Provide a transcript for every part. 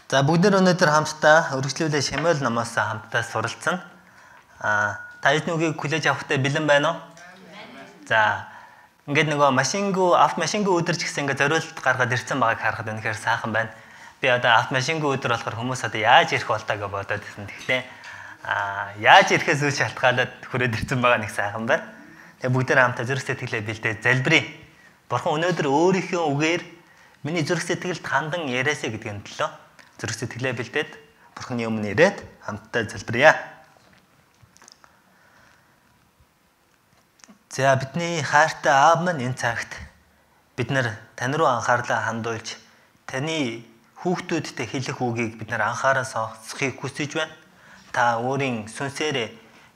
За бүгд нэр өнөөдөр хамтдаа үргэлжлүүлээ Шамуэль номоос хамтдаа суралцсан. Та эзний үгийг хүлээж авахдаа бэлэн байна уу? За ингээд нөгөө машингүү автомашингүү өдөр ч гэсэн ингээд зориулт гаргаад ирсэн байгааг харахад үнэхээр сайхан байна. Би одоо автомашингүү өдөр болохоор хүмүүс одоо яаж ирэх бол таа гэж бодоод байсан. Тэгэхээр яаж ирэхээс үл шалтгаалаад хүрээд ирсэн байгаа нэг сайхан байна. Тэгээ бүгд нэр хамтдаа зүрх сэтгэлээ бэлдээ залбирая. Бурхан өнөөдөр өөрийнхөө үгээр миний зүрх сэтгэлд хандан яриасаа гэдгийн төлөө зүрх сэтгэлээ бэлдээд Бурханы өмнө ирээд хамтдаа залбирая. За бидний хайртай аав маань энэ цагт бид нар тань руу анхаарлаа хандуулж таны хүүхдүүдтэй хэлэх үгийг бид нар анхааран сонсохыг хүсэж байна. Та өөрийн сүнсээрээ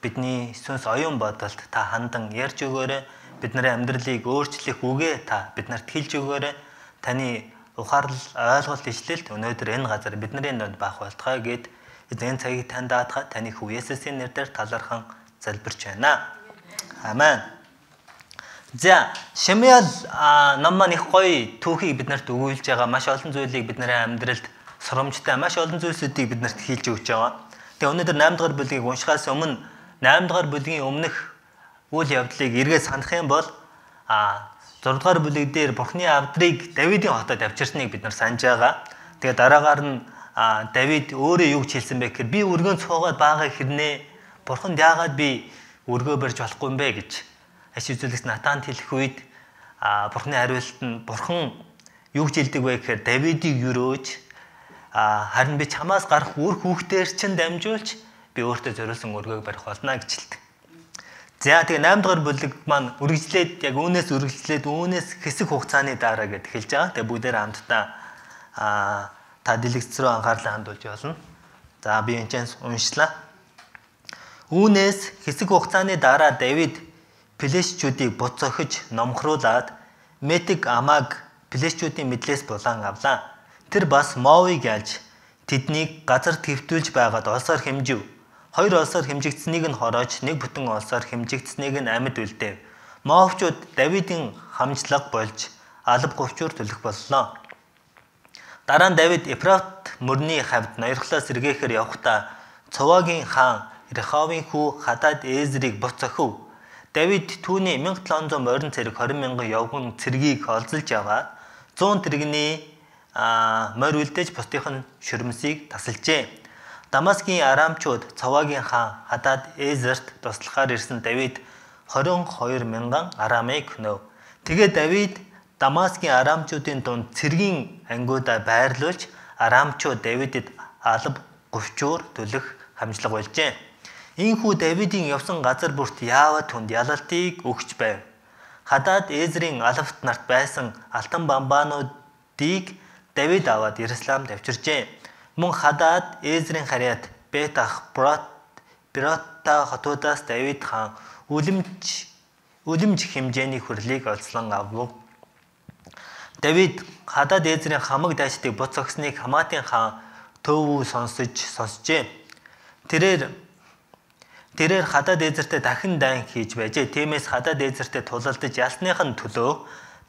бидний сүнс оюун бодолд та хандан ярьж өгөөрэй. Бидний амьдралыг өөрчлөх үгээ та биднэрт хэлж өгөөрэй. Таны ухаарлал, ойлголт, ишлэлт өнөөдөр энэ газар бидний дунд байх болтугай гэд энэ цагийг танд даатгаа таны хүү Есүсийн нэрээр талархан залбирч байна. Амен. За, Шамуэль ном маань их гоё түүхийг биднэрт өгүүлж байгаа. Маш олон зүйлийг бидний амьдралд сурамжтай, маш олон зүйлсүүдийг биднэрт хийлж өгч байгаа. Тэгээ өнөөдөр 8 дугаар бүлгийг уншихаас өмнө 8 дугаар бүлгийн өмнөх үйл явдлыг эргээд санах юм бол 6 дугаар бүлэг дээр Бурхны авдрыг Давидын хотод авчирсныг бид нар санаж байгаа. Тэгээ дараагаар нь Давид өөрөө юу гэж хэлсэн бэ гэхээр би өргөн цуугаад байгаа хэрнээ Бурханд яагаад би өргөө барьж болохгүй юм бэ гэж аш үзүүлэгч Натанд хэлэх үед Бурхны хариулт нь Бурхан юу гэж хэлдэг вэ гэхээр Давидыг өрөөж харин би чамаас гарах үр хүүхдээр чинь дамжуулж би өөртөө зориулсан өргөөг барих болно гэж хэлдэг. За тэгээ 8 дугаар бүлэг маань үргэлжлээд яг үүнээс үргэлжлээд үүнээс хэсэг хугацааны дараа гэд хэлж байгаа. Тэгээ бүгдээр хамтдаа та дэлгэц рүү анхаарлаа хандуулж болно. За би энэ ч уншлаа. Үүнээс хэсэг хугацааны дараа Давид Пелешчүүдийг бут зохиж номхруулад Метиг Амаг Пелешчүүдийн мэдлээс булан авлаа. Тэр бас Моовыг ялж тэднийг газар твтүүлж байгаад олсоор хэмжив. Хоёр олсоор хэмжигдсэнийг нь хороож, нэг бүтэн олсоор хэмжигдсэнийг нь амьд үлдээв. Моавчууд Давидын хамжлага болж алба говчуур төлөх боллоо. Дараа нь Давид Эфрат мөрний хавьд ноёрхлоо сэргээхээр явхдаа Цовагийн хаан Рехавын хүү Хадад Эзрийг бут зохив. Давид түүний 1700 морин цэрэг 20 мянган явган цэргийг олзолж аваад 100 тэрэгний морь үлдээж бусдынх нь шөрмсийг тасалжээ. Дамаскийн арамчууд Цовагийн хаан Хадад Эзерт туслахаар ирсэн Давид 22 мянган арамыг хөнөв. Тэгээ Давид Дамаскийн арамчуудын дунд цэргийн ангиудаа байрлуулж арамчууд Давидэд алба говчуур төлөх хамжлага болжээ. Ийхүү Давидын явсан газар бүрт Яава түнд ялалтыг өгч байв. Хадад Эзрийн алавт нарт байсан алтан бамбаануудыг Давид аваад Иерусалимд авчирчээ. Мөн Хадад Эзрийн харьяат Бет ах Биротта хотуудаас Давид хаан үлэмж хэмжээний хүрлийг олзлон авав. Давид Хадад Эзрийн хамаг дайчдыг бут зогсныг Хаматын хаан Төвүү сонсжээ. Тэрээр Хадад Эзертэй дахин дайн хийж байжээ. Тиймээс Хадад Эзертэй тулалдаж ялсных нь төлөө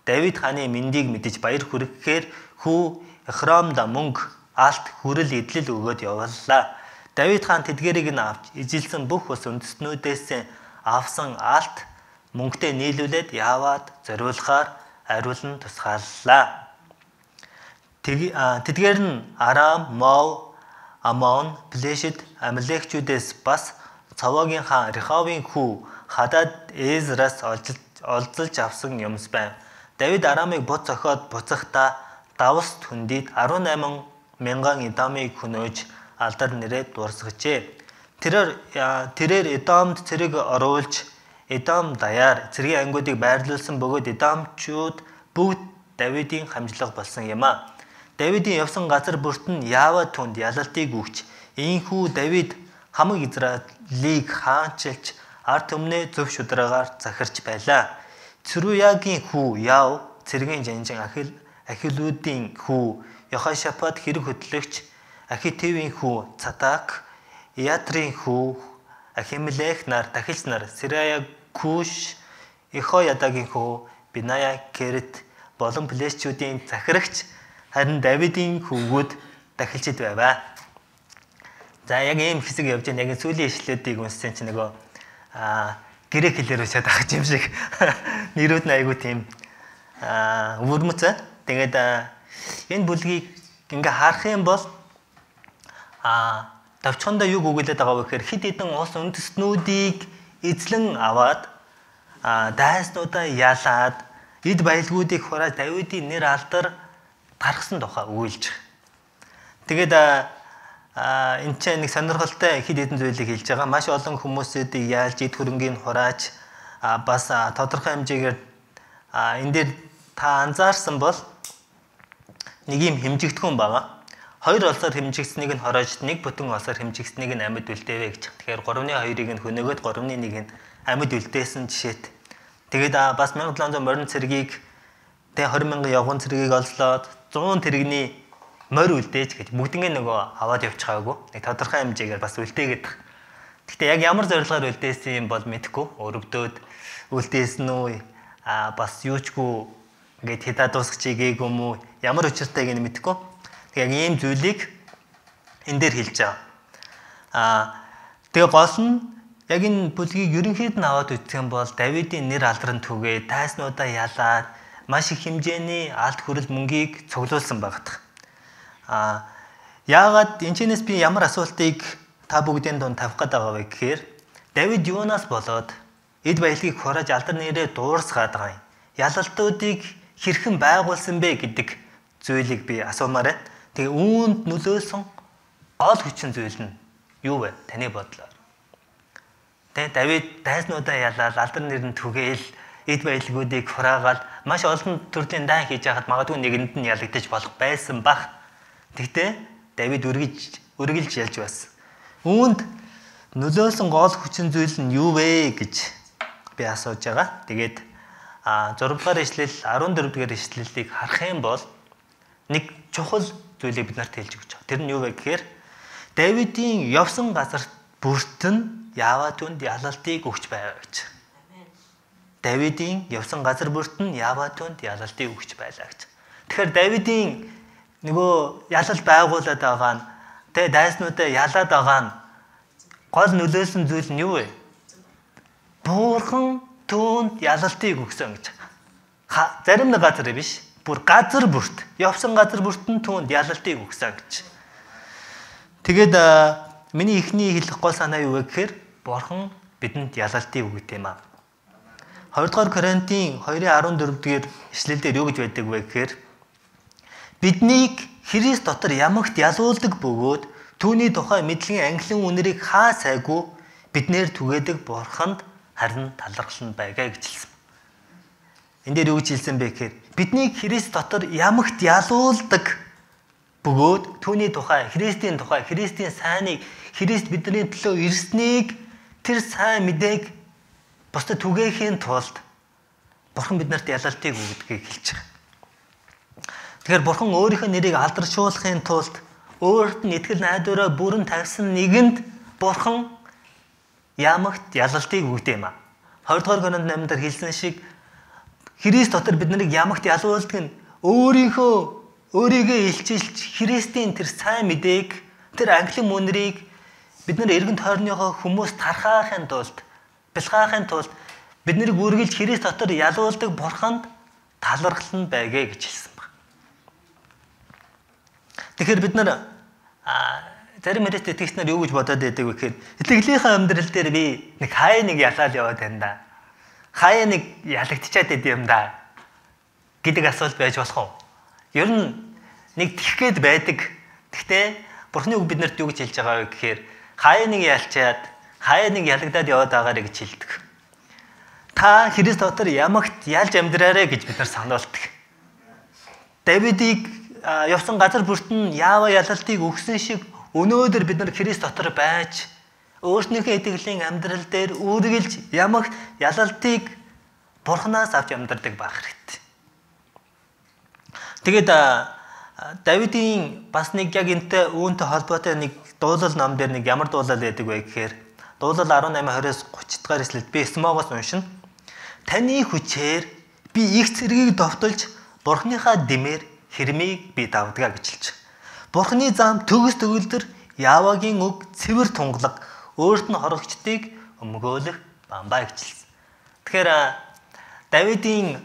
Давид хааны мэндийг мэдэж баяр хүргэхээр хүү Эхромда мөнгө алт хүрэл эдлэл өгөөд явууллаа. Давид хаан тэдгэрийг нь авч ижилсэн бүх ус үндэстнүүдээс авсан алт мөнгөтэй нийлүүлээд яваад зориулахаар ариулан тусгааллаа. Тэдгээр нь Арам, Мов, Амон, Плешет, Амалекчүүдээс бас Цовагийн хаан Рехавын хүү Хадад Эзрас олзолж авсан юмс байв. Давид Арамыг бут зохиод буцахдаа давс түндийд 18 мянган Эдомыг хөнөөж алдар нэрээ дуурсгажээ. Тэрээр Эдомд цэрэг оруулж Эдом даяар цэргийн ангиудыг байрлуулсан бөгөөд Эдомчууд бүгд Давидын хамжлага болсон юм а. Давидын явсан газар бүрт нь Яава түнд ялалтыг өгч ийхүү Давид хамаг Израилийг хаанчилж ард түмнээ зөв шударгаар захирч байлаа. Цруягийн хүү Яв цэргийн жанжин Ахилүүдийн хүү Йохошапат хэрэг хөдлөгч Ахитивийн хүү Цадак, Иатрын хүү Ахимелех нар, дахилч нар, Сирая Куш, Ихоядагийн хүү Биная Керет болон Плешчүүдийн захирагч харин Давидын хөвгүүд дахилчид байваа. За яг ийм хэсэг явж байна. Яг сүүлийн ишлүүдийг уншсан чинь нөгөө грек хэлээр уншаад байгаа юм шиг нэрүүд нь айгүй тийм өвөрмөц. Тэгээд энэ бүлгийг ингээ харах юм бол товчхондоо юг үгэлээд байгаа вэ гэхээр хэд хэдэн улс үндэстнүүдийг эзлэн аваад дайснуудаа ялаад эд баялгуудыг хурааж Давидын нэр алдар тархсан тухай өгүүлж байгаа. Тэгээд энэ ч нэг сонирхолтой хэд хэдэн зүйлийг хэлж байгаа. Маш олон хүмүүсүүдийг яалж эд хөрөнгийг хурааж бас тодорхой хэмжээгээр энэ дээр та анзаарсан бол нэг юм хэмжигдэхүүн байгаа. 2 олсоор хэмжигдсэнийг нь хороож, 1 бүтэн олсоор хэмжигдсэнийг нь амьд үлдээвэ гэж. Тэгэхээр 3-2-ыг нь хөнөөгөөд 3-1 нь амьд үлдээсэн жишээт. Тэгээд бас 1700 морин цэргийг тэ 20 мянган явган цэргийг олслоод 100 тэрэгний морь үлдээж гэж бүгднийг нөгөө аваад явчихаагүй. Нэг тодорхой хэмжээгээр бас үлдээгээд. Гэхдээ яг ямар зорилгоор үлдээсэн юм бол мэдэхгүй. Өрөвдөөд үлдээсэн үү? Бас юучгүй ингээд хядаа дуусгах чигээгүй юм уу? Ямар учиртайг нь мэдэхгүй. Тэг яг ийм зүйлийг энэ дээр хэлж байгаа. Тэгээ гол нь яг энэ бүлгийг ерөнхийд нь аваад үзэх юм бол Давидын нэр алдран түгээ, тайснуудаа ялаад маш их хэмжээний алд хүрэл мөнгийг цуглуулсан багтах. Яагаад энэ чэнэс би ямар асуултыг та бүгдийн дунд тавих гээд байгаа вэ гэхээр Давид юунаас болоод эд баялагийг хурааж алдар нэрээ дуурсгаад байгаа юм. Ялалтуудыг хэрхэн байгуулсан бэ гэдэг зүйлийг би асуумаар байна. Тэгээ үүнд нөлөөлсөн гол хүчин зүйл нь юу вэ? Таны бодлоор. Тэгээ Давид дайснуудаа ялаад алдар нэр нь түгээл эд баялагуудыг хураагаад маш олон төрлийн дайн хийж байхад магадгүй нэгэнд нь ялагдаж болох байсан бах. Тэгтээ Давид үргэлж ялж байсан. Үүнд нөлөөлсөн гол хүчин зүйл нь юу вэ гэж би асууж байгаа. Тэгээд 6 дугаар ишлэл 14 дугаар ишлэлийг харах юм бол нэг чухал зүйлийг бид нарт хэлж өгч байгаа. Тэр нь юу вэ гэхээр Давидын явсан газар бүрт нь Яава түнд ялалтыг өгч байв гэж. Давидын явсан газар бүрт нь Яава түнд ялалтыг өгч байлаа гэж. Тэгэхээр Давидын нөгөө ялал байгуулад байгаа нь тэ дайснуудаа ялаад байгаа нь гол нөлөөлсөн зүйл нь юу вэ? Бурхан түүнд ялалтыг өгсөн гэж. Зарим нэг газар биш. Бүр газар бүрт, явсан газар бүрт нь түүнд ялалтыг өгсөн гэж. Тэгээд миний эхний хэлэх гол санаа юу вэ гэхээр Бурхан бидэнд ялалтыг өгдөг юм аа. 2 дугаар Коринтын 2:14 дугаар ишлэл дээр юу гэж байдаг вэ гэхээр биднийг Христ дотор ямагт ялуулдаг бөгөөд түүний тухай мэдлэгийн анхлын үнэрийг хаа сайгүй биднээр түгээдэг Бурханд харин талархал нь байгаа гэж хэлсэн. Энд дээр юу гэж хэлсэн бэ гэхээр биднийг Христ дотор ямагт ялуулдаг бөгөөд түүний тухай, Христийн тухай, Христийн сайныг, Христ бидний төлөө ирснийг тэр сайн мэдээг бусдад түгээхийн тулд Бурхан биднэрт ялалтыг өгдгийг хэлж байгаа. Тэгэхээр Бурхан өөрийнхөө нэрийг алдаршуулахын тулд өөрт нь итгэл найдвараа бүрэн тавьсан нэгэнд Бурхан ямагт ялалтыг өгдөг юм а. 2 дугаар Коринт 8 дээр хэлсэн шиг Христ дотор бид нарыг ямагт ялуулдаг нь өөрийгөө илчилж Христийн тэр сайн мэдээг, тэр анхлын мөнрийг бид нар эргэн тойрныхоо хүмүүс тархаахын тулд, бэлгаахын тулд бид нарыг үргэлж Христ дотор ялуулдаг Бурханд талархал нь байгээ гэж хэлсэн баг. Тэгэхээр бид нар зарим Христ итгэгч нар юу гэж бодоод байдаг вэ гэхээр итгэлийнхээ амьдрал дээр би нэг хаяа нэг ялаал яваад байна да. Хаяа нэг ялагдчихад байд юм да гэдэг асуулт байж болох уу? Ер нь нэг тэгэх гээд байдаг. Гэхдээ Бурхны үг биднэрт юу гэж хэлж байгаа вэ гэхээр хаяа нэг ялчаад, хаяа нэг ялагдаад яваад байгаарэ гэж хэлдэг. Та Христ дотор ямагт ялж амьдраарэ гэж бид нар сануулдаг. Давидыг явсан газар бүрт нь Яава ялалтыг өгсөн шиг өнөөдөр бид нар Христ дотор байж өөрснийхөө итгэлийн амьдрал дээр үргэлж ямагт ялалтыг Бурханаас авч амьдардаг байх хэрэгтэй. Тэгээд Давидын бас нэг яг энэтэй үүнтэй холбоотой нэг дуулал ном дээр нэг ямар дуулал байдаг вэ гэхээр дуулал 18:20-оос 30 дугаар эслэлд би Эсмогоос уншина. Таны хүчээр би их цэргийг довтолж Бурханыхаа дэмээр хэрмийг би давдгаа гэж хэлж. Бурхны зам төгс төгөлдөр, Явагийн үг цэвэр тунгалаг, өөрт нь хорогчдыг өмгөөлөх бамбай гэж хэлсэн. Тэгэхээр Давидын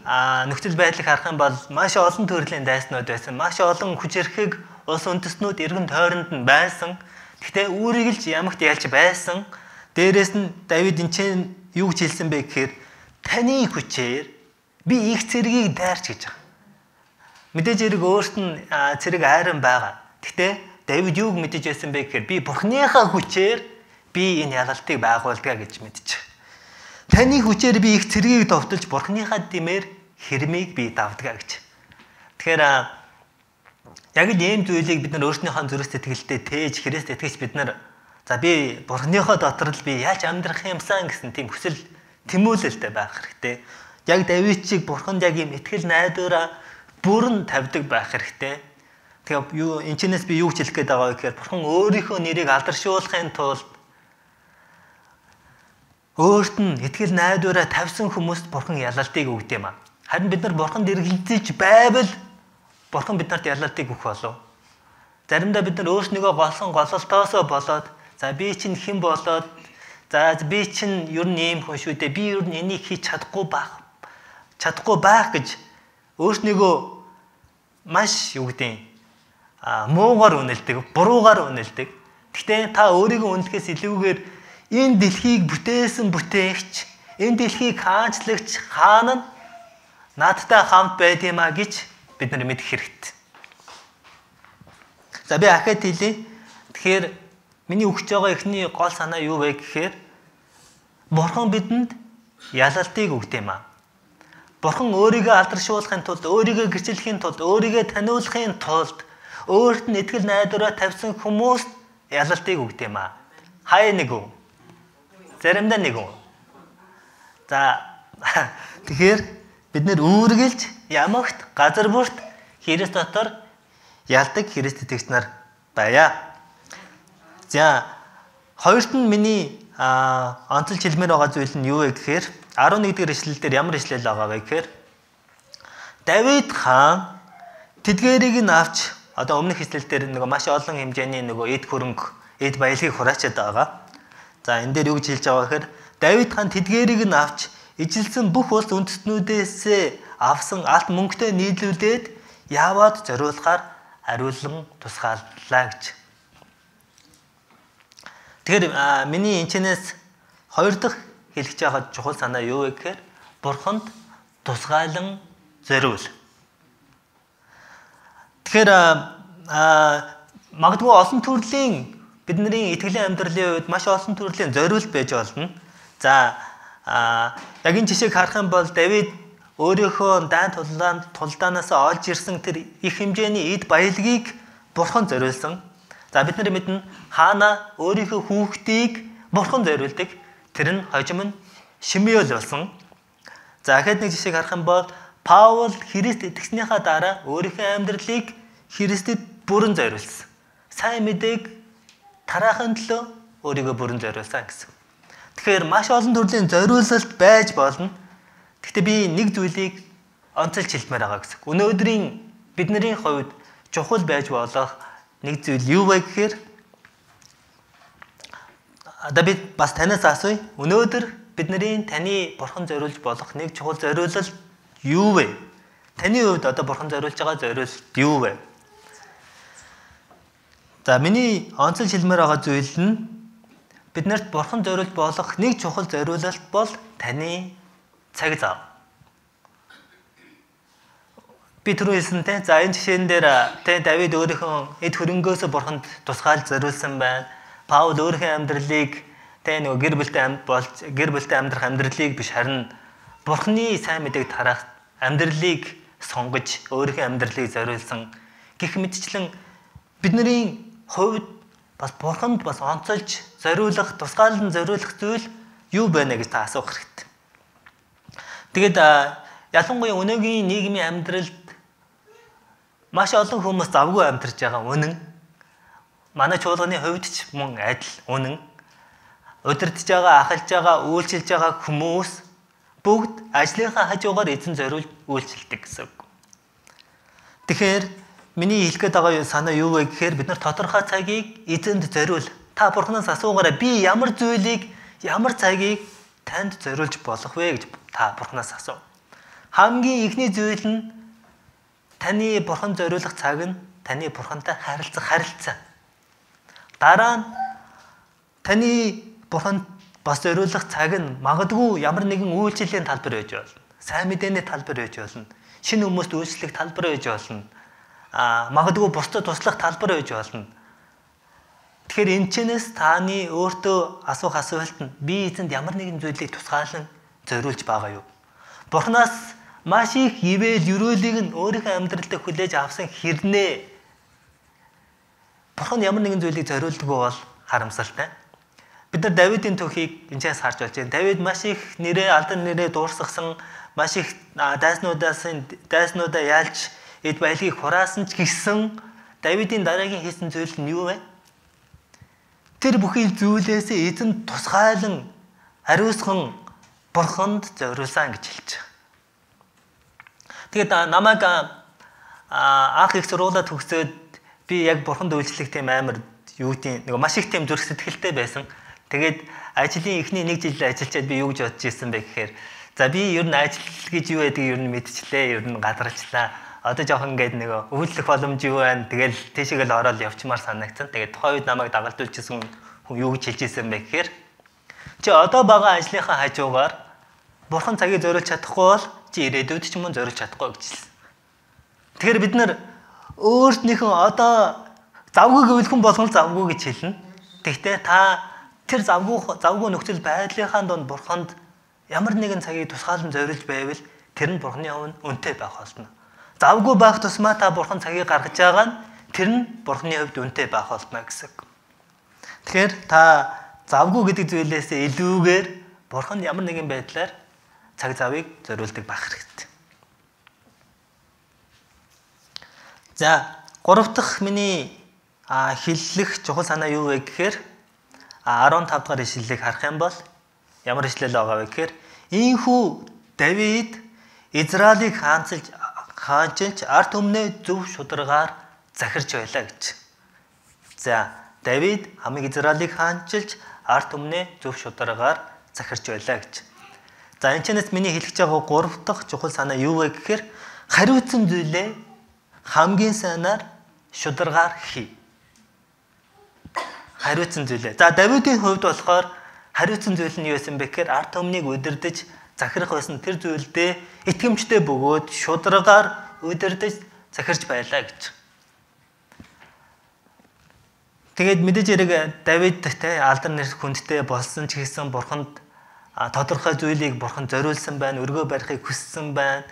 нөхцөл байдлыг харах юм бол маш олон төрлийн дайснууд байсан. Маш олон хүч эрхэг улс үндэстнүүд эргэн тойронд нь байсан. Гэхдээ үүрийг л ямагт ялж байсан. Дээрээс нь Давид энэ чинь юу гэж хэлсэн бэ гэхээр таны хүчээр би их цэргийг дайрч гэж байгаа. Мэдээж хэрэг өөрт нь цэрэг айран байгаа. Гэхдээ Давид юуг мэдэж байсан бэ гэхээр би Бурхныхаа хүчээр би энэ ялалтыг байгуулдгаа гэж мэдчих. Таны хүчээр би их цэргийг довтолж Бурхныхаа дэмээр хэрмийг би давдгаа гэж. Тэгэхээр яг л ийм зүйлийг бид нар өөрснийхөө зүрх сэтгэлдээ тээж Христ итгэж бид нар за би Бурхныхоо дотор л би яаж амьдрах юмсан гэсэн тийм хүсэл тэмүүлэлтэй байх хэрэгтэй. Яг Давид шиг Бурханд яг ийм итгэл найдвараа бүрэн тавьдаг байх хэрэгтэй. Тэгэхээр юу энэ чинээс би юу гэж хэлэх гээд байгаа вэ гэхээр Бурхан өөрийнхөө нэрийг алдаршуулахын тулд өөрт нь итгэл найдвараа тавьсан хүмүүст Бурхан ялалтыг өгдөг юм а. Харин бид нар Бурханд эргэлзэж байвал Бурхан биднэрт ялалтыг өгөх болов. Заримдаа бид нар өөрснийгөө голсон гололтоосоо болоод за би чинь хэн болоод за би чинь ер нь ийм хүн шүү дээ. Би ер нь энийг хийж чадахгүй байх гэж өөрснийгөө маш юу гэдэг муугаар үнэлдэг, буруугаар үнэлдэг. Гэхдээ та өөрийгөө үнэлэхээс илүүгээр энэ дэлхийг бүтээсэн бүтээгч, энэ дэлхийг хаанчлагч хаан нь надтай хамт байд юм а гэж бид нар мэдэх хэрэгтэй. За би ахад хэлье. Тэгэхээр миний өгч байгаа эхний гол санаа юу вэ гэхээр Бурхан бидэнд ялалтыг өгдөг юм а. Бурхан өөрийгөө алдаршуулахын тулд, өөрийгөө гэрчлэхийн тулд, өөрийгөө таниулахын тулд өөрт нь итгэл найдвараа тавьсан хүмүүст ялалтыг өгдөг юм а. Хаяа нэг үү? Заримдаа нэг үү? За тэгэхээр бид нэр үүргэлж ямагт газар бүрт Христ дотор ялдаг Христ итгэгч нар байя. За хоёрт нь миний онцолж хэлмээр байгаа зүйл нь юу вэ гэхээр 11 дэх эшлэл дээр ямар эшлэл байгаа вэ гэхээр Давид хаан тэдгээрийг нь авч одоо өмнөх эшлэл дээр нөгөө маш олон хэмжээний нөгөө эд хөрөнгө, эд баялагийг хураачаад байгаа. За энэ дээр юу гэж хэлж байгаа гэхээр Давид хаан тэдгээрийг нь авч ижилсэн бүх улс үндэстнүүдээс авсан алт мөнгөтэй нийлүүлээд яваад зориулахаар ариулан тусгааллаа гэж. Тэгэхээр миний энэчнээс хоёр дахь хэлж байгаа чухал санаа юу вэ гэхээр Бурханд тусгаалan зориул. Тэгэхээр магадгүй олон төрлийн бидний итгэлийн амьдралын хувьд маш олон төрлийн зориулт байж болно. За яг энэ жишээг харах юм бол Давид өөрийнхөө дайн тулдаанаас олж ирсэн тэр их хэмжээний эд баялагийг Бурхан зориулсан. За бид нар мэднэ хаана өөрийнхөө хүүхдийг Бурхан зориулдаг. Тэр нь хожим нь Шимеол болсон. За ахад нэг жишээг харах юм бол Паул Христ итгэснийхаа дараа өөрийнхөө амьдралыг Христэд бүрэн зориулсан. Сайн мэдээг тараахын төлөө өөрийгөө бүрэн зориулсан гэсэн. Тэгэхээр маш олон төрлийн зориулалт байж болно. Гэхдээ би нэг зүйлийг онцолж хэлмээр байгаа гэсэн. Өнөөдрийн бидний хувьд чухал байж болох нэг зүйл юу вэ гэхээр одоо би бас танаас асууя. Өнөөдөр бидний таны Бурхан зориулж болох нэг чухал зориулалт юу вэ? Таны хувьд одоо Бурхан зориулж байгаа зориулалт юу вэ? За миний онцолж хэлмээр байгаа зүйл нь биднэрт Бурхан зориулж болох нэг чухал зориулалт бол таны цаг зав. Би түрүү хэлсэн те. За энэ жишээн дээр те Давид өөрийнхөө эд хөрөнгөөсөө Бурханд тусгаалж зориулсан байна. Паул өөрийнхөө амьдралыг те нөгөө гэр бүлтэй болж гэр бүлтэй амьдрах амьдралыг биш харин Бурханы сайн мэдээг тараах амьдралыг сонгож өөрийнхөө амьдралыг зориулсан. Гэх мэтчлэн бидний хувьд бас Бурханд бас онцолж зориулах, тусгаалan зориулах зүйл юу байна гэж та асуух хэрэгтэй. Тэгээд ялангуяа өнөөгийн нийгмийн амьдралд маш олон хүмүүс завгүй амьдарч байгаа үнэн. Манай чуулганы хувьд ч мөн адил үнэн. Удирдах байгаа, ахалж байгаа, үйлчилж байгаа хүмүүс бүгд ажлынхаа хажуугаар эзэн зориулж үйлчилдэг гэсэн үг. Тэгэхээр миний хэлэх гээд байгаа санаа юу вэ гэхээр бид нар тодорхой цагийг эзэнд зориул. Та Бурханаас асуугаарай. Би ямар зүйлийг, ямар цагийг танд зориулж болох вэ гэж та Бурханаас асуу. Хамгийн эхний зүйл нь таны Бурхан зориулах цаг нь таны Бурхантай харилцах харилцаа. Дараа нь таны Бурхан бас зориулах цаг нь магадгүй ямар нэгэн үйлчлэлийн талбар байж болно. Сайн мэдээний талбар байж болно. Шинэ хүмүүст үйлчлэх талбар байж болно. Магадгүй бусдад туслах талбар байж болно. Тэгэхээр энэ чэнэс таны өөртөө асуух асуулт нь би эзэнд ямар нэгэн зүйлийг тусгаалan зориулж байгаа юу? Бурханаас маш их ивэл өрөөлийг нь өөрийнхөө амьдралд хүлээж авсан хэрнээ Бурхан ямар нэгэн зүйлийг зориулдаггүй бол харамсалтай. Бид нар Давидын түүхийг энэчээс харж болж байна. Давид маш их нэрээ алдан нэрээ дуурсгасан, маш их дайснуудаа ялж эд баялагийг хураасан ч гэсэн Давидын дараагийн хийсэн зүйл нь юу вэ? Тэр бүхий зүйлээс эзэн тусгайлан ариусган Бурханд зориулсан гэж хэлж байгаа. Тэгээд намайг анх их сургуулаа төгсөөд би яг Бурханд үйлчлэх тийм амар юу гэдэг нэг маш их тийм зүрх сэтгэлтэй байсан. Тэгээд ажлын эхний нэг жил ажиллачаад би юу гэж бодож ирсэн бэ гэхээр за би ер нь ажил гэж юу байдгийг ер нь мэдчихлээ, ер нь гадарчлаа. Одоо жоохон ингээд нэг өвлөх боломж юу байна. Тэгэл тийшээгээл ороод явчмаар санагдсан. Тэгээд тухайн үед намайг дагалдуулчихсан хүн юу гэж хэлж ирсэн бэ гэхээр чи одоо байгаа ажлынхаа хажуугаар Бурхан цагийг зориулж чадахгүй бол чи ирээдүйд ч юм уу зориулж чадахгүй гэж хэлсэн. Тэгэхээр бид нар өөртнийхөө одоо завгүй гэвэл хүн болгон завгүй гэж хэлнэ. Тэгтээ та тэр завгүй нөхцөл байдлынхаа дунд Бурханд ямар нэгэн цагийг тусгаалan зориулж байвал тэр нь Бурханы өмнө үнэтэй байх болно. Завгүй байх тусмаа та Бурхан цагийг гаргаж байгаа нь тэр нь Бурханы хувьд үнэтэй байх болно гэсэн. Тэгэхээр та завгүй гэдэг зүйлээс илүүгээр Бурхан ямар нэгэн байдлаар цаг завыг зориулдаг байх хэрэгтэй. За, гурав дахь миний хэллэх чухал санаа юу вэ гэхээр 15 дахь ишлэлийг харах юм бол ямар ишлэл байгаа вэ гэхээр ийхүү Давид Израилийг хаанчилж ард түмнээ зөв шударгаар захирч байлаа гэж. За, Давид хамаг Израилийг хаанчилж ард түмнээ зөв шударгаар захирч байлаа гэж. За, энэ чэнэс миний хэлэх гэж байгаа гурав дахь чухал санаа юу вэ гэхээр хариуцсан зүйлээ хамгийн сайнаар шударгаар хий. Хариуцсан зүйлээ. За, Давидын хувьд болохоор хариуцсан зүйл нь юу байсан бэ гэхээр ард түмнийг удирдах захирах байсан тэр зүйлдээ итгэмжтэй бөгөөд шударгаар удирдах захирч байлаа гэж. Тэгээд мэдээж хэрэг Давид те алдар нэр хүндтэй болсон ч гэсэн Бурханд тодорхой зүйлийг Бурхан зориулсан байна, өргөө барихыг хүссэн байна.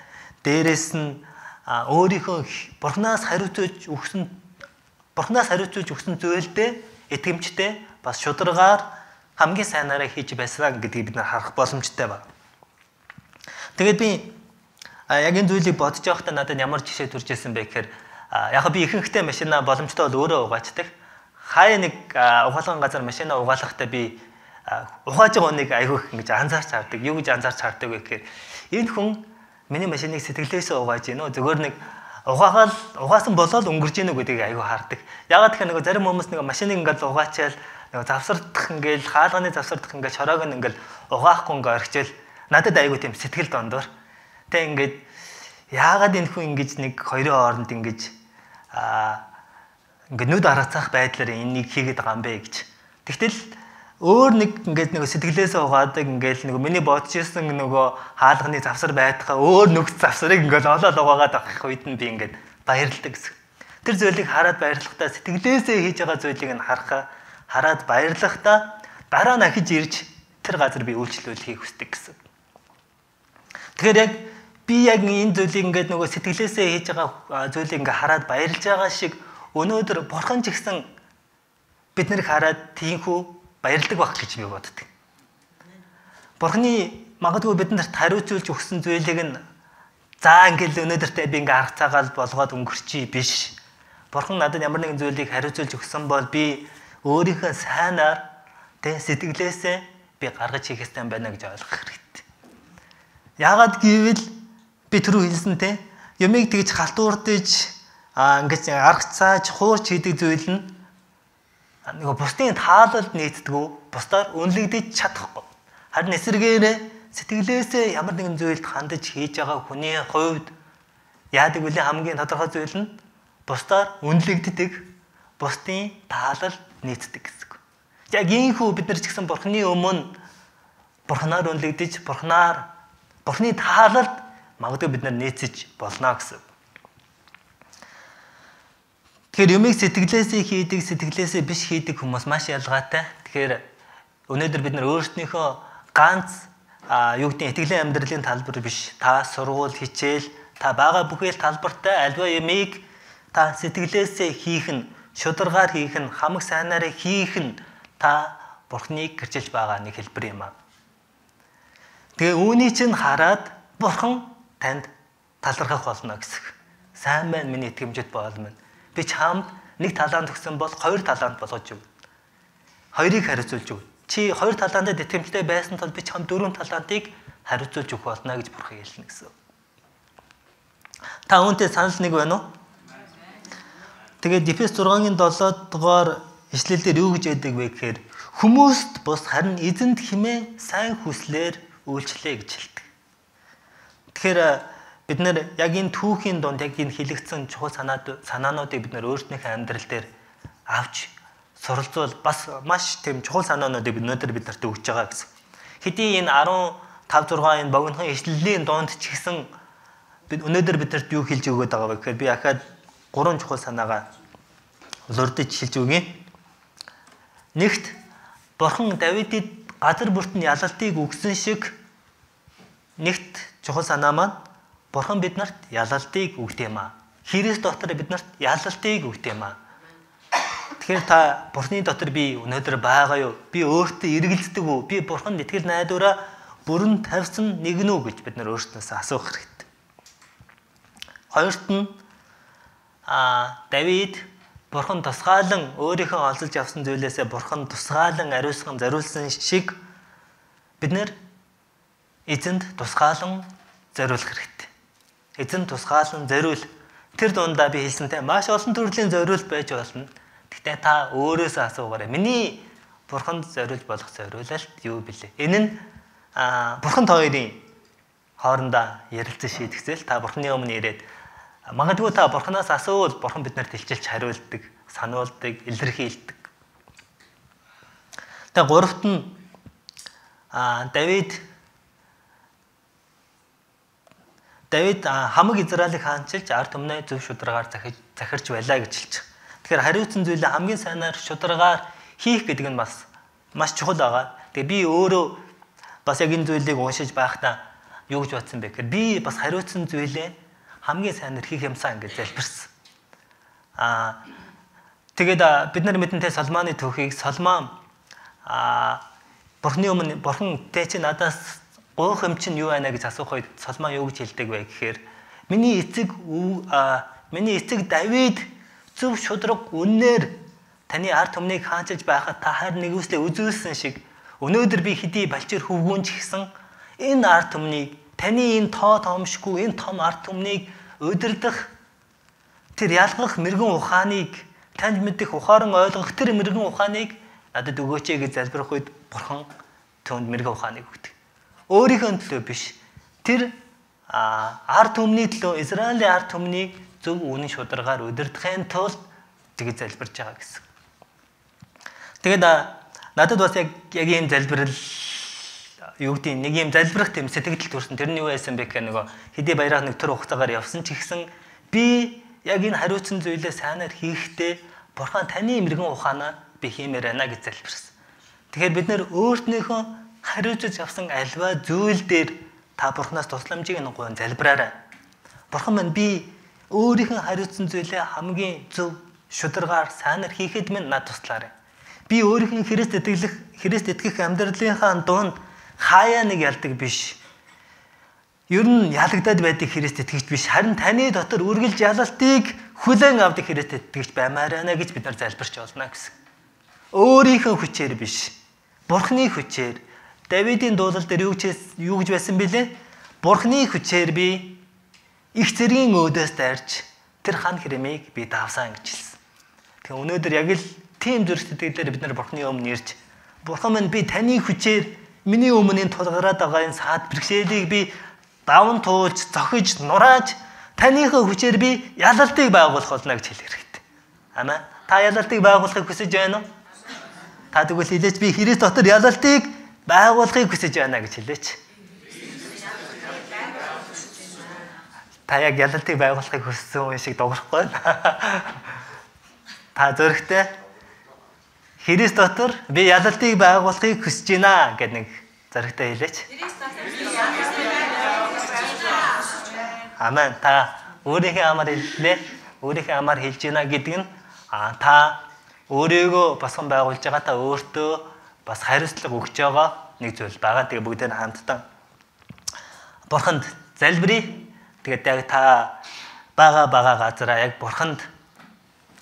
Дээрээс нь өөрийнхөө Бурханаас хариуцуулж өгсөн зүйлдээ итгэмжтэй бас шударгаар хамгийн сайнаараа хийж байсан гэдгийг бид нар харах боломжтой байна. Тэгээд би яг энэ зүйлийг бодож байхдаа надад ямар жишээ төрж ирсэн бэ гэхээр яг би ихэнхдээ машина боломжтой бол өөрөө угаачдаг. Хаяа нэг угаалгын газар машина угаалгахдаа би угааж байгаа хүнийг айгүйх ингэж анзаарч хардаг. Юу гэж анзаарч хардаг вэ гэхээр энэ хүн миний машиныг сэтгэлээсээ угааж гинөө зөвхөн нэг угаагаал угаасан болоод өнгөрж гинөө гэдгийг айгүй хардаг. Ягаад гэхээр нэг зарим хүмүүс нэг машиныг ингээл угаачаал нэг завсардах ингээл хаалганы завсардах ингээл шороог нь ингээл угаахгүй ингээ орхичээл надад айгүй тийм сэтгэл дондор. Тэ ингээд яагаад энэ хүн ингэж нэг хоёрын хооронд ингэж ингээд нүд аргацаах байдлаар энийг хийгээд байгаа юм бэ гэж. Тэгтэл өөр нэг ингээд нэг сэтгэлээсээ угаадаг ингээд нэг миний бодож ирсэн нөгөө хаалганы завсар байдгаа өөр нүгц завсрыг ингээд олоод угаагаад авах үед нь би ингээд баярлдаг гэсэн. Тэр зүйлийг хараад баярлахдаа сэтгэлээсээ хийж байгаа зүйлийг нь хараад баярлахдаа дараа нь ахиж ирж тэр газар би үйлчлүүлэхийг хүсдэг гэсэн. Тэгэхээр яг би яг энэ зүйлийг ингээд нөгөө сэтгэлээсээ хийж байгаа зүйлийг ингээд хараад баярлж байгаа шиг өнөөдөр Бурхан ч гэсэн бид нарыг хараад тийхүү баярлдаг байх гэж би боддог. Бурханы магадгүй бид нарт хариуцуулж өгсөн зүйлийг нь за ингээл өнөөдөртөө би ингээ арга цагаал болгоод өнгөрчий биш. Бурхан надад ямар нэгэн зүйлийг хариуцуулж өгсөн бол би өөрийнхөө сайнаар тэ сэтгэлээсээ би гаргаж хийх ёстой юм байна гэж ойлгох хэрэгтэй. Яагаад гэвэл би түрүү хэлсэн тэ юмыг тэгж халтуурдаж ингэж арга цааж хуурч хийдэг зүйл нь нөгөө бусдын таалалд нийцдэггүй, бусдаар үнэлэгдэж чадахгүй. Харин эсрэгээрээ сэтгэлээсээ ямар нэгэн зүйлд хандаж хийж байгаа хүний хувьд яадаг вүлээ хамгийн тодорхой зүйл нь бусдаар үнэлэгддэг, бусдын таалалд нийцдэг гэсэн. Яг ийхүү бид нар ч гэсэн Бурхны өмнө Бурхнаар үнэлэгдэж, Бурхны таалалд магадгүй бид нар нийцэж болно гэсэн. Тэгэхээр юмыг сэтгэлээсээ хийдэг, сэтгэлээсээ биш хийдэг хүмүүс маш ялгаатай. Тэгэхээр өнөөдөр бид нар өөрсдийнхөө ганц юу гэдэг итгэлийн амьдралын талбар биш, та сургууль, хичээл, та байгаа бүхэл талбартай альва юмыг та сэтгэлээсээ хийх нь, шударгаар хийх нь, хамаг сайнаараа хийх нь та Бурхныг гэрчилж байгаа нэг хэлбэр юм аа. Тэгээ үүний чинь хараад Бурхан танд талархах болно гэсэн. Сайн байна миний итгэмжит боол минь. Би чамд нэг талант өгсөн бол 2 талант болгож өгнө. 2-ыг хариуцуулж өгнө. Чи 2 талантад итгэмжтэй байсан тул би чамд 4 талантыг хариуцуулж өгөх болно гэж Бурхан хэлнэ гэсэн. Та үүнтэй санал нэг байна уу? Тэгээд Эфес 6-ын 7 дугаар ишлэл дээр юу гэж байдаг вэ гэхээр хүмүүст бус харин эзэнд хэмээн сайн хүслээр үйлчлээ гэж хэлдэг. Тэгэхээр бид нэр яг энэ түүхийн дунд яг энэ хэлэгдсэн чухал санаануудыг бид нэр өөрсдийнхээ амьдрал дээр авч суралцвал бас маш тийм чухал санаануудыг бид өнөөдөр бид нарт өгч байгаа гэсэн. Хэдий энэ 15 6 энэ богинохон ишлэлийн дунд ч гэсэн бид өнөөдөр бид нарт юу хэлж өгöd байгаа вэ гэхээр би ахаад 3 чухал санаагаа лурдж хэлж өгье. Нэгт, Бурхан Давидэд газар бүрт нь ялалтыг өгсөн шиг нэгт чухал санаа маань Бурхан бид нарт ялалтыг өгдөг юм аа. Христ дотор бид нарт ялалтыг өгдөг юм аа. Тэгэхээр та Бурханы дотор би өнөөдөр байгаа юу? Би өөртөө эргэлздэг үү? Би Бурханд итгэл найдвараа бүрэн тавьсан нэгэн үү гэж бид нар өөрсдөөсөө асуух хэрэгтэй. Хоёрт нь Давид Бурхан тусгаалan өөрийнхөө олзолж авсан зүйлээсээ Бурхан тусгаалan ариусган зориулсан шиг бид нэр эзэнд тусгаалan зориулах хэрэгтэй. Эзэн тусгаалan зориул. Тэр дундаа би хэлсэнтэй маш олон төрлийн зориулт байж болно. Гэхдээ та өөрөөсөө асуугаарай. Миний Бурханд зориулж болох зориулалт юу билээ? Энэ нь Бурхан хоёрын хоорондоо ярилцан шийдэгцэл та Бурханы өмнө ирээд магадгүй та Бурханаас асуувал Бурхан биднэрт илчилж хариулдаг, сануулдаг, илэрхийлдэг. Тэгээ гуравт нь Давид хамаг Израилийг хаанчилж ард түмнээ зөв шударгаар захирч байлаа гэж хэлж байгаа. Тэгэхээр хариуцсан зүйлээ хамгийн сайнаар шударгаар хийх гэдэг нь бас маш чухал байгаа. Тэгээ би өөрөө бас яг энэ зүйлийг уншиж байхдаа юу гэж бодсон бэ гэхээр би бас хариуцсан зүйлээ хамгийн сайнаар хийх юмсан гэж залбирсан. Тэгээд бид нар мэдэнтэй Соломоны түүхийг Соломон Бурхны өмнө Бурхан тэ чи надаас гуйх юм чинь юу байна гэж асуух үед Соломон юу гэж хэлдэг вэ гэхээр миний эцэг Давид зөв шудраг үннээр таны ард түмнийг хаанчилж байхад та хайр нэгүслээ үзүүлсэн шиг өнөөдөр би хэдий балчир хөвгүүн ч гэсэн энэ ард түмнийг таны энэ тоо томшгүй энэ том ард түмнийг удирдах тэр ялгах мэрэгэн ухааныг танд мэдэх ухаан ойлгох тэр мэрэгэн ухааныг надад өгөөч гэж залбирах үед Бурхан түүнд мэрэгэн ухааныг өгдөг. Өөрийнхөө төлөө биш. Тэр ард түмний төлөө Израилийн ард түмнийг зөв үнэн шударгаар удирдахын тулд тэгж залбирч байгаа гэсэн. Тэгээд надад бас яг ийм залбирал юу гэдэг нэг ийм залбирах тийм сэтгэл төрсөн. Тэр нь юу байсан бэ гэхээр нөгөө хэдий баярах нэг төр хугацаагаар явсан ч гэсэн би яг энэ хариуцсан зүйлээ сайнаар хийхдээ Бурхан таны мэрэгэн ухаанаар би хиймээр байна гэж залбирсан. Тэгэхээр бид нэр өөртнийхөө хариуцаж авсан альва зүйл дээр та Бурханаас тусламжийг нь гуйн залбираарай. Бурхан минь би өөрийнхөө хариуцсан зүйлээ хамгийн зөв шударгаар сайнаар хийхэд минь над туслаарай. Би өөрийнхөө Христ итгэх амьдралынхаа дунд хаяа нэг ялдаг биш. Ер нь ялагдаад байдаг Христ итгэгч биш. Харин таны дотор үргэлж ялалтыг хүлээн авдаг Христ итгэгч баймаар байна гэж бид нар залбирч болно гэсэн. Өөрийнхөө хүчээр биш. Бурхны хүчээр. Давидын дуулал дээр юу гэж байсан бэлээ? Бурхны хүчээр би их зэргийн өөдөөс дайрч Тэр хан хэрэмийг би давсан гэж хэлсэн. Тэгэхээр өнөөдөр яг л тийм зүрх сэтгэлээр бид нар Бурхны өмнө ирж, Бурхан минь, би таны хүчээр миний өмнө энэ тулгараад байгаа энэ саад бэрхшээлийг би даван туулж, зохиж, нурааж таныхаа хүчээр би ялалтыг байгуулах болно гэж хэлэх хэрэгтэй. Амен. Та ялалтыг байгуулахыг хүсэж байна уу? Та тэгвэл хэлээч, би Христ дотор ялалтыг байгуулахыг хүсэж байна гэж хэлээч. Та яг ялалтыг байгуулахыг хүссэн хүн шиг дуурахгүй байна. Та зөрөгтэй Христ дотор би ялалтыг байгуулахыг хүсэж байна гэдэг нэг зөрөгтэй хэлээч. Амен. Та өөрийнхөө амаар хэллээ. Өөрийнхөө амаар хэлж байна гэдэг нь та өөрийгөө босгон байгуулж байгаа, та өөртөө бас хариуцлага өгч байгаа нэг зүйл байгаа. Тэгээ бүгдээр хамтдаа Бурханд залбирая. Тэгээд яг та байгаа газараа яг Бурханд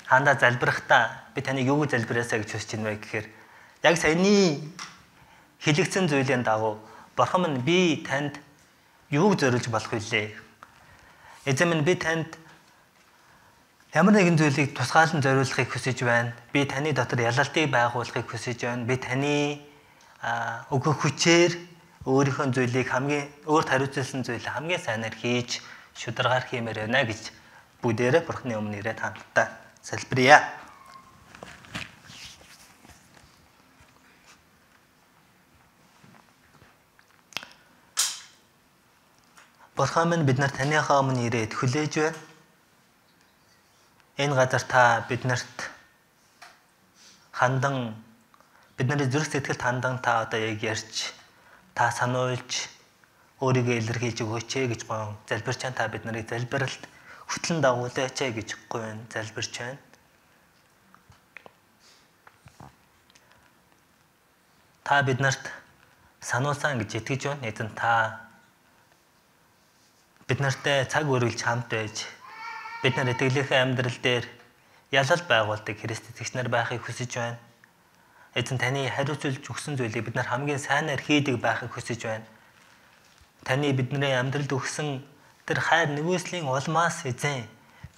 хандаа залбирахдаа би таныг юу гэж залбираасаа гэж хүсэж байна вэ гэхээр яг саяны хэлэгдсэн зүйлийн дагуу Бурхан минь, би танд юуг зориулж болох вүлээ? Эзэн минь, би танд ямар нэгэн зүйлийг тусгаалan зориулахыг хүсэж байна. Би таны дотор ялалтыг байгуулахыг хүсэж байна. Би таны өгөх хүчээр өөрийнхөө зүйлийг хамгийн өөрт хариуцсан зүйлийг хамгийн сайнаар хийж шударгаар хиймээр байна гэж бүгдээрээ Бурхны өмнө ирээд хамтдаа залбирая. Бурхан минь, бид нар таныхаа өмнө ирээд хүлээж байна. Энэ газар та биднэрт хандан, бидний зүрх сэтгэлд хандан та одоо яг ярьж, та сануулж, өөрийгөө илэрхийлж өгөөч гэж гуйн залбирч байна. Та бид нарыг залбиралд хөтлөн дагуулаач гэж гуйн залбирч байна. Та биднэрт сануулсан гэж итгэж байна. Эзэн, та бид нартай цаг үргэлж хамт байж, бид нар итгэлийнхээ амьдрал дээр ялал байгуулдаг Христ итгэгч нар байхыг хүсэж байна. Эзэн, таны хариуцуулж өгсөн зүйлийг бид нар хамгийн сайнаар хийдэг байхыг хүсэж байна. Таны бидний амьдралд өгсөн тэр хайр нэгүслийн улмаас эзэн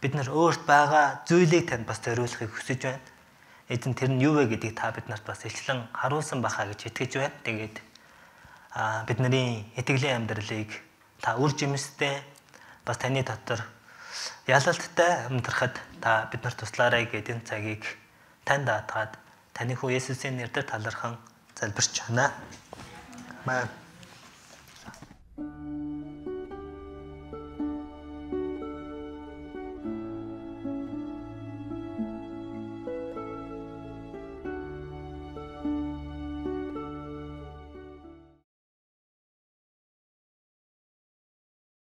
бид нар өөрт байгаа зүйлийг танд бас зориулахыг хүсэж байна. Эзэн, тэр нь юу вэ гэдгийг та бид нарт бас илчлэн харуулсан байхаа гэж итгэж байна. Тэгээд бидний итгэлийн амьдралыг та үр жимстэй бас таны дотор ялалттай амьдрахад та бид нарт туслаарай гэдэг энэ цагийг танд даатгаад таны хүү Есүсийн нэрээр талархан залбирч байна. Амен.